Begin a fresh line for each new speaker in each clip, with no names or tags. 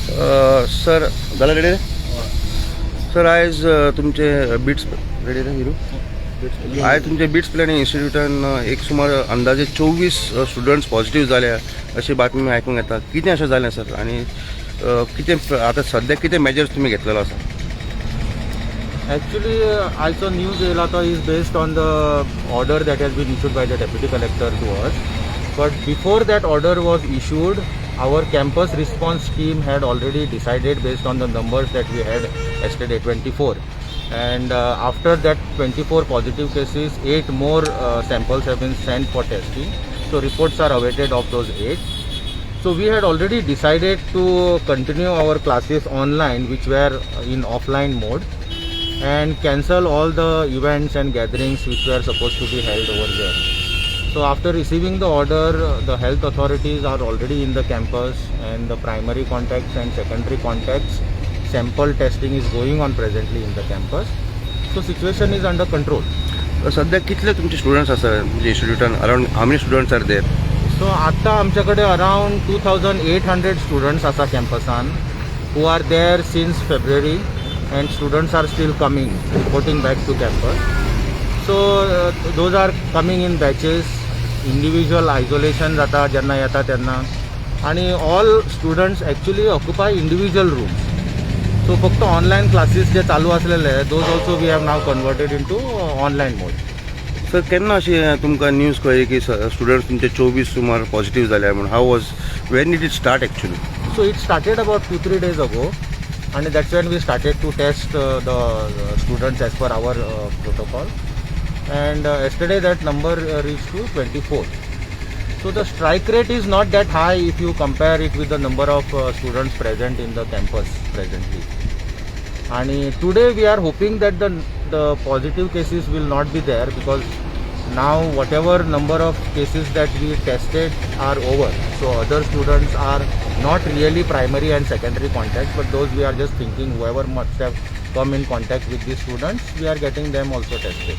Sir, जाला ready? Sir, आयज तुमचे बिट्स रेडी रे हिरू? आयज तुमचे बिट्स पिलानी इन्स्टिट्यूटान एक सुमार अंदाजे 24 स्टुडंट्स पॉझिटिव्ह जाल्या अशी बातमी आयकूंक येता. कितें अशें जालें सर आनी कितें आतां सद्याक कितें मेजर्स तुमी घेतलेलो आसा?
Actually, आयचो न्यूज येयला तो is based on the order that has been issued by the deputy collector to us, but before that order was issued, our campus response team had already decided based on the numbers that we had yesterday, 24, and after that 24 positive cases, 8 more samples have been sent for testing, so reports are awaited of those 8. So we had already decided to continue our classes online, which were in offline mode, and cancel all the events and gatherings which were supposed to be held over here. So after receiving the order, the health authorities are already in the campus and the primary contacts and secondary contacts sample testing is going on presently in the campus. So situation is under control.
सध्या कितले तुमचे students आसा म्हणजे इन्स्टिट्यूटान? Around how many students are there?
So आत्तां आमचे कडेन around 2800 students आसा कॅम्पसान who are there since February, and students are still coming, reporting back to campus. So those are coming in batches. Individual isolation जाता जेन्ना येता तेन्ना आनी all students actually occupy individual rooms. So फक्त online classes जे चालू आसलेले, those also we have now converted into online mode.
Sir, केन्ना अशी तुमकां न्यूज कळ्ळी की स्टुडंट्स तुमचे 24 सुमार पॉझिटिव्ह जाल्या म्हणून? How was when it it start actually?
So it started about 2-3 days ago, and that's when we started to test the students as per our protocol. And yesterday that number reached to 24. So the strike rate is not that high if you compare it with the number of students present in the campus presently. And today we are hoping that the positive cases will not be there, because now whatever number of cases that we tested are over. So other students are not really primary and secondary contacts, but those we are just thinking whoever must have come in contact with these students, we are getting them also tested.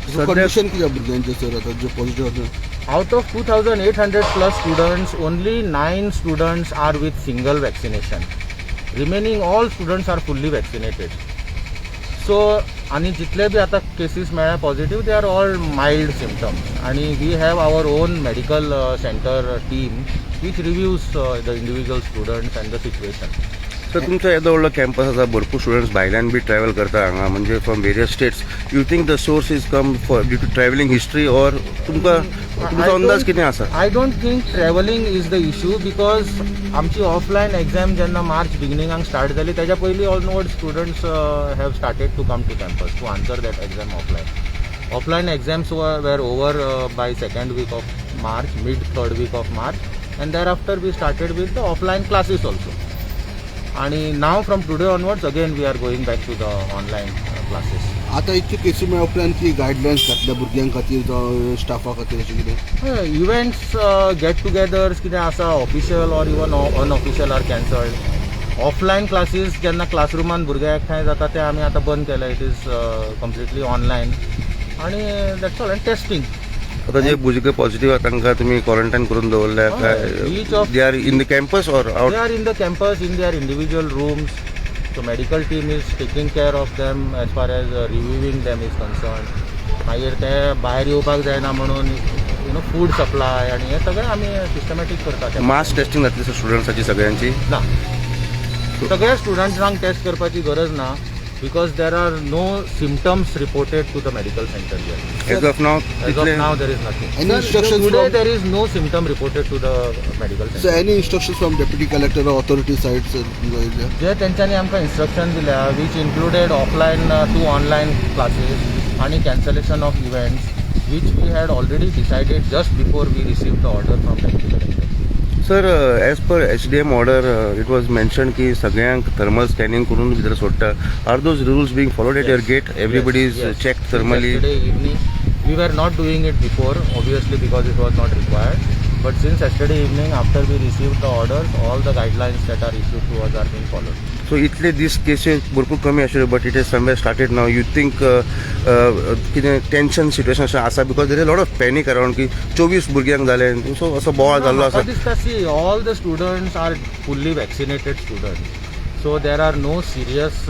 सध्या
condition कितें भुरग्यांचें sir, आतां जे positive आसा?
Out of 2800 plus students, only 9 students are with single vaccination. Remaining all students are fully vaccinated. So आणि जितले बी आता cases मेळ्ळ्या positive, they are all mild symptoms आणि we have our own medical center team which reviews the individual students and the situation.
Sir, तुमचो येदो व्हडलो campus आसा, भरपूर स्टुडंट्स भायल्यान बी ट्रॅवल करता हांगा, म्हणजे from various states. You think the source is come for due to travelling history or तुमकां तुमचो अंदाज कितें आसा?
I don't think travelling is the issue, because आमची ऑफलायन एक्झाम जेन्ना मार्च बिगिनिंगाक स्टार्ट जाली, तेज्या पयलीं onward students have started to come to campus to answer that exam offline. Offline exams were over by second week of March, mid third week of March, and thereafter we started with the offline classes also. आणि now from today onwards again we are going back to the online classes.
आतां इतके केसी मेळ्ळ्या उपरांत की guidelines घातल्या भुरग्यां खातीर जावं स्टाफा खातीर अशें कितें?
इव्हेंट्स, गेट टुगेदर्स कितें आसा, official or even unofficial, are cancelled. Offline classes जेन्ना क्लासरुमान भुरगे एकठांय जाता ते आमी आतां बंद केले. It is completely online आणि that's all, and testing.
आता जे भुरगे पॉझिटिव्ह आहा तांकां तुमी क्वॉरंटायन करून दवरल्या
हय,
काय?
Each of-
They are in the campus or out?
They are in the campus in their individual rooms. So medical team is taking care of them as far as reviewing them is concerned. मागीर ते भायर येवपाक जायना म्हणून you know food supply आणि हे सगळें आमी सिस्टमॅटीक करता.
मास टेस्टिंग जातली सर स्टुडंट्साची सगळ्यांची?
ना, सगळ्या स्टुडंट्सांक टेस्ट करपाची गरज ना, because there are no symptoms reported to the medical center.
As of now?
As of now there is nothing.
Any instructions
Today
from
there is no symptom reported to the medical
So
center.
Any instructions from deputy collector or authority side, sir?
जे तेंच्यांनी आमकां instruction दिल्या, which included offline to online classes आणि cancellation of events, which we had already decided just before we receive the order from deputy collector.
Sir, as per SDM order, it was mention की सगळ्यांक thermal scanning करून भितर सोडटा. Are those rules being followed at your gate? Everybody is
Yes.
Check thermally?
Yesterday evening, we were not doing it before, obviously, because it was not required. But since yesterday evening, after we received the orders, all the guidelines that are issued to us are being followed.
So इतले दीस cases भरपूर कमी आशिल्ल्यो, but it is somewhere started now. You think कितें tension situation अशें आसा? Because there is lot of panic around की 24 भुरग्यांक जालें, सो असो बोवाळ जाल्लो
म्हाका
आसा.
दिसता, see, all the students are fully vaccinated students, so there are no serious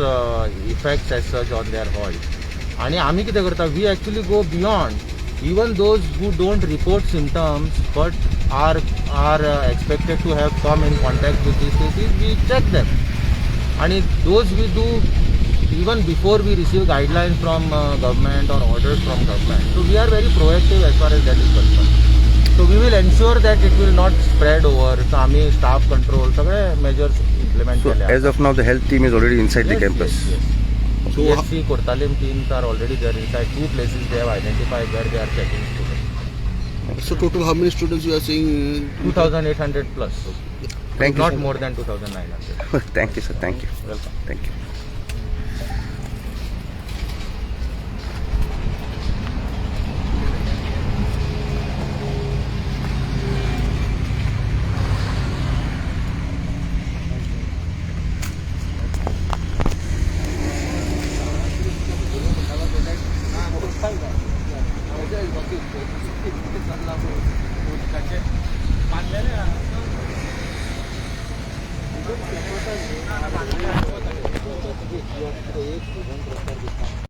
effects as such on their halt. आणि आमी कितें करता, we actually go beyond. Even those who don't report symptoms but are expected to have come in contact with these cases, we check them. आणि those we do even before we receive guidelines from government or orders from government. So we are very proactive as far as that is concerned. So we will ensure that it will not spread over. So आम्ही staff control सगळे measures implement
so
केले.
As of now the health team is already inside the campus?
So
PHC Cortalim teams are already there inside. Two places they have identified where they are checking students.
So total how many students you are seeing?
2800 plus.
Thank you.
Not more than 2900.
Thank you sir, thank you.
Welcome.
Thank you.